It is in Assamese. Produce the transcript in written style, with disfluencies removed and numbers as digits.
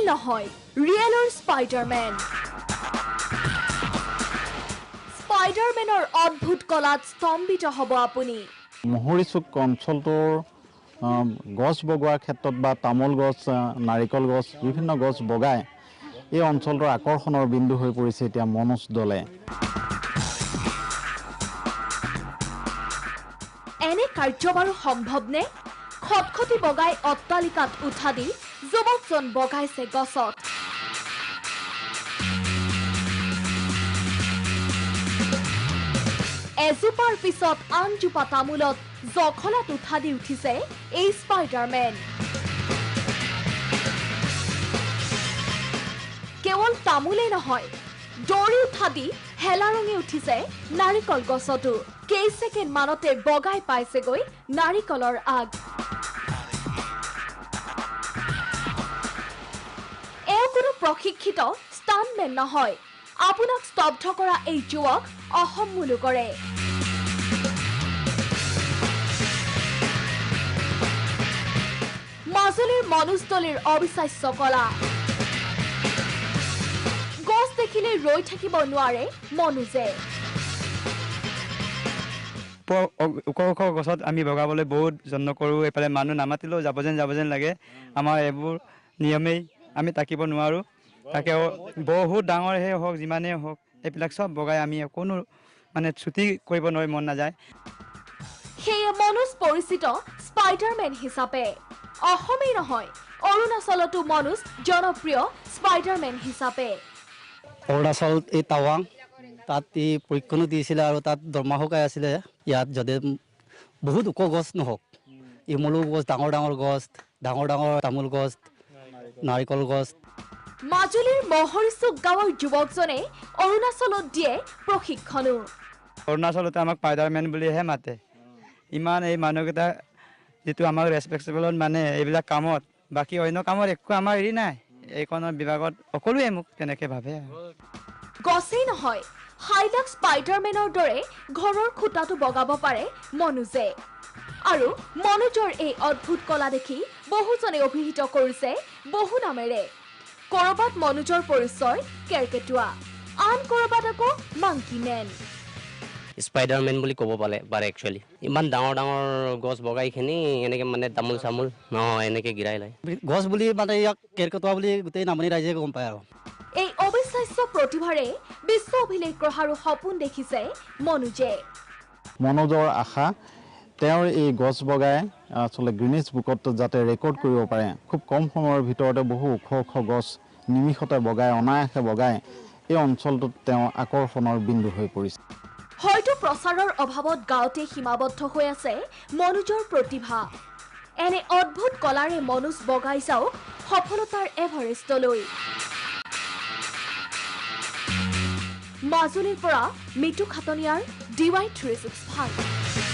নহয়, ৰিয়েলৰ স্পাইডাৰমেন। স্পাইডাৰমেনৰ অদ্ভুত কলাত স্তম্ভিত হ'ব আপুনি। মহৰিচুক অঞ্চলটোৰ গছ বগোৱাৰ ক্ষেত্ৰত বা তামোল গছ, নাৰিকল গছ, বিভিন্ন গছ বগাই এই অঞ্চলটোৰ আকৰ্ষণৰ বিন্দু হৈ পৰিছে এতিয়া মনোজ দলে। এনে কাৰ্য বাৰু সম্ভৱনে? খটখটি বগাই অট্টালিকাত উঠা দি যুৱকজন বগাইছে গছত। এজোপাৰ পিছত আনজোপা তামোলত জখলাত উঠা দি উঠিছে এই স্পাইডাৰমেন। কেৱল তামোলেই নহয়, দৌৰি উঠা দি হেলাৰঙে উঠিছে নাৰিকল গছতো। কেইছেকেণ্ড মানতে বগাই পাইছেগৈ নাৰিকলৰ আগ। এওঁ কোনো প্ৰশিক্ষিত ষ্টাণ্টমেন নহয়। আপোনাক স্তব্ধ কৰা এই যুৱক অসম মুলুকৰে। মাজুলীৰ মনোজ দলেৰ অবিশ্বাস্য কলা। গছ দেখিলে ৰৈ থাকিব নোৱাৰে মনোজে। ওখ ওখ গছত আমি বগাবলৈ বহুত যত্ন কৰোঁ। এইফালে মানুহ নামাতিলেও যাব যেন লাগে। আমাৰ এইবোৰ নিয়মেই, আমি থাকিব নোৱাৰোঁ। তাকে বহুত ডাঙৰহে হওক, যিমানেই হওক, এইবিলাক চব বগাই আমি কোনো মানে ছুটি কৰিব নোৱাৰি, মন নাযায়। সেয়ে মনোজ পৰিচিত স্পাইডাৰমেন হিচাপে। অসমেই নহয়, অৰুণাচলতো মনোজ জনপ্ৰিয় স্পাইডাৰমেন হিচাপে। অৰুণাচল এই টাৱাং, তাত এই প্ৰশিক্ষণো দিছিলে আৰু তাত দৰমহাও পাই আছিলে। ইয়াত যদি বহুত ওখ গছ নহওক, ইমলু গছ, ডাঙৰ ডাঙৰ গছ, ডাঙৰ ডাঙৰ তামোল গছ, নাৰিকল গছ। মাজুলীৰ মহৰিচুক গাঁৱৰ যুৱকজনে অৰুণাচলত দিয়ে প্ৰশিক্ষণো। অৰুণাচলতে আমাক স্পাইডাৰমেন বুলিহে মাতে। ইমান এই মানুহকেইটা যিটো আমাক ৰেচপেক্টেবলত মানে এইবিলাক কামত, বাকী অন্য কামত একো আমাৰ হেৰি নাই। এইখনৰ বিভাগত সকলোৱে মোক তেনেকৈ ভাবে। গছেই নহয়, হাইলাক্স স্পাইডাৰমেনৰ দৰে ঘৰৰ খুঁটাটো বগাব পাৰে মনোজে। আৰু মনোজৰ এই অদ্ভুত কলা দেখি বহুজনে অভিহিত কৰিছে বহু নামেৰে। কৰবাত মনোজৰ পৰিচয় কেৰ্কেটুৱা, আন কৰবাত আকৌ মাংকি মেন। স্পাইডাৰমেন বুলি ক'ব পাৰে একচুৱেলি। ইমান ডাঙৰ ডাঙৰ গছ বগাইখিনি এনেকৈ মানে তামোল চামোল নহয় এনেকৈ গিৰাই লয়। গছ বুলি মানে ইয়াক কেৰ্কেটুৱা বুলি গোটেই নামনি ৰাইজে গম পায়। আৰু এই অবিশ্বাস্য প্ৰতিভাৰে বিশ্ব অভিলেখ গঢ়াৰো সপোন দেখিছে মনোজে। মনোজৰ আশা, তেওঁৰ এই গছ বগাই আচলতে গ্ৰীনিজ বুকত যাতে ৰেকৰ্ড কৰিব পাৰে। খুব কম সময়ৰ ভিতৰতে বহু ওখ ওখ গছ নিমিষতে বগাই, অনায়াসে বগাই এই অঞ্চলটোত তেওঁ আকৰ্ষণৰ বিন্দু হৈ পৰিছে। হয়তো প্ৰচাৰৰ অভাৱত গাঁৱতে সীমাবদ্ধ হৈ আছে মনোজৰ প্ৰতিভা। এনে অদ্ভুত কলাৰে মনোজ বগাই যাওক সফলতাৰ এভাৰেষ্টলৈ। মাজুলীৰ পৰা মিতু খাটনিয়াৰ, DY 365।